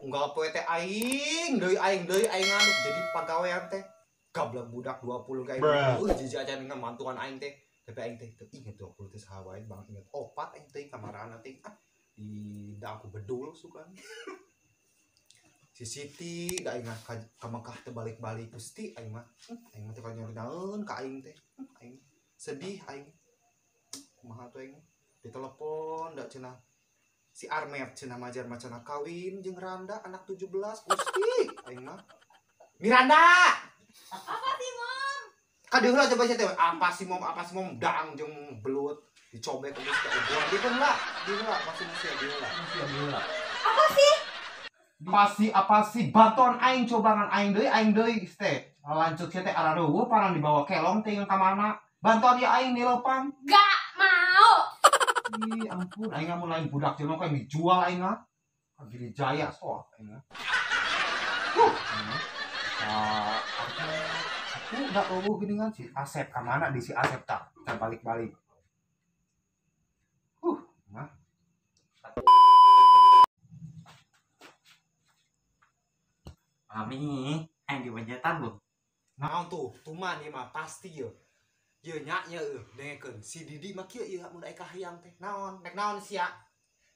Unggal poe teh aing deui aing nganuk jadi pagawean teh. Gablek budak 20 ka aing. Jijik aja dengan mantuan aing teh. Tapi aing teh teu inget 20 teh saha wae bang inget opat aing teh kamarana teh. Ah, di da aku bedul suka. Si Siti da aing ka Mekah teh balik-balik Gusti aing mah. Aing mah teh kanyareun ka aing teh. Aing sedih aing. Kumaha tuh aing ditelepon da cenah si Armet cenah majar macana kawin jeung Randa anak 17 Gusti aing mah. Miranda. Apa sih, Mom? Ka heula coba sia teh apa sih Mom dang jeung belut dicobek geus ka ubuan di heula masih di heula. Apa sih? Pasti apa sih baton aing cobangan aing deui teh. Lanjut sia teh arareueuh parang dibawa kelong teh ka mana? Bantuan ya aing nilepan. Gak mau. Ih, ampun aing mun lain budak jelema ka dijual aing mah. Ka Giri Jaya soal aing mah. Aku udah eueuh geuningan si Asep ka mana di si Asep tak balik-balik. Mah. Mami, aing dipencetan bu. Naon tuh, tuman ieu mah pasti ye. Ye nya nya eueuh dengekeun si Didi mah kieu ieu mun aya kahayang teh. Naon, rek naon sia?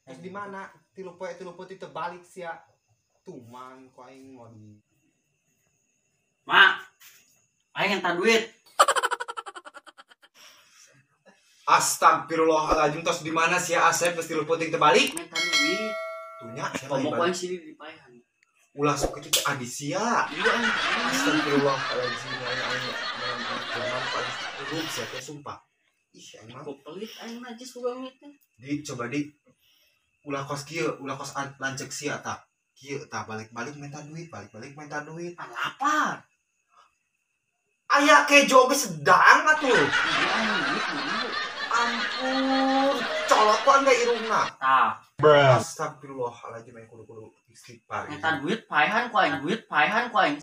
Geus di mana? Tilu poe teu balik sia. Tuman ku aing mau di. Mak, aing entar duit. Astagfirullahaladzim, tos di mana sia Asep geus tilu peuting teu balik? Minta duit. Tunya sia mah ku aing si Didi paehan. Ulah sok itu adi sia. Astagfirullahaladzim, aing aing paling hidup sia teh sumpah. Ih, aing mah pelit aing najis urang teh. Di coba di ulah kos kieu, ulah kos lanceuk sia tah. Kieu tah balik-balik minta duit, balik-balik minta duit. Ah, lapar. Aya kejo geus sedang atuh. Ampun, colok ku angga irungna. Tah. Astagfirullahaladzim, aing kudu-kudu istighfar. Minta duit paehan ku aing, duit paehan ku aing.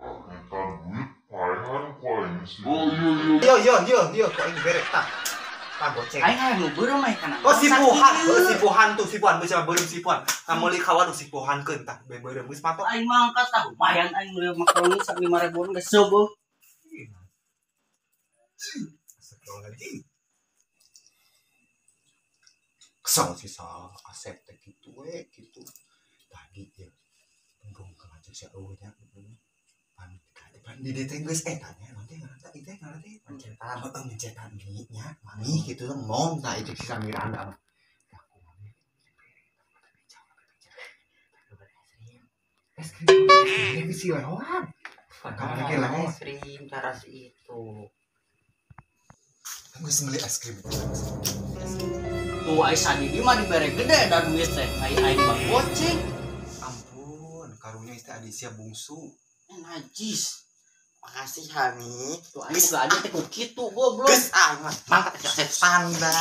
Yo yo yo yo ku aing berek tah. Tah goceng. Aing hayang nu beureum mah kana. Oh sipuhan, oh sipuhan tuh sipuhan geus beureum sipuhan. Tah meuli ka waduk sipuhankeun tah be beureum geus patok. Aing mangkat tah lumayan aing meuli makaroni sak 5.000 geus seueuh. Astagfirullahaladzim. Kesel sih salah Asep teh kitu we kitu. Tadi ya embung ka lanceuk sia eueuh nya pan pan di teh geus eta nya naon teh ngaran teh teh ngaran teh mencetan heueuh mencetan mie nya mami kitu teh mom tah itu si Miranda mah. Es krim bisi lehoan. Kamana ge lehoan es krim cara si itu. Geus meuli es krim. Tuh Aisyah Didi mah dibere gede da duit teh. Ai aing mah goceng. Ampun, karunya istri Adisya bungsu. Najis. Makasih Hami. Tuh aing boga aja teh ku kitu goblok. Geus ah mah mangkat standar.